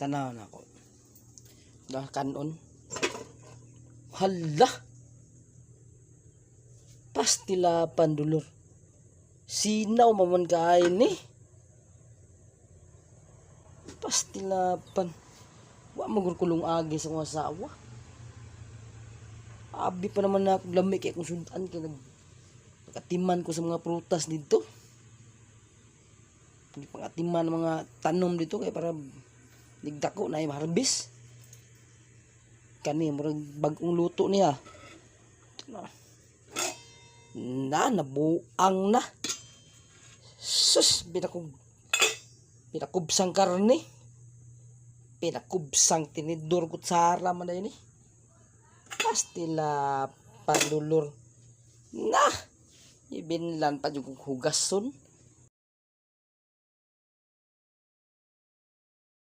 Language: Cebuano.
Tanaw na ako. Dah kanon. Hala! Pastilapan, dulur. Sinaw man kaayo ni. Pastilapan. Wa man gud kulong agi sa akong asawa. Abi pa naman na akong lami kay akong sudan kay nagatiman ko sa mga prutas dito. Pangatiman ng mga tanom dito kay para nigdako na yung harvest. Kani murag bag-ong luto niya. Na, na nabuang na. Sus, pinakubsang karne. Pinakubsang tinidor, kutsara man na yun eh. Pastila pandulur. Na! Ibinlan pa yung hugason.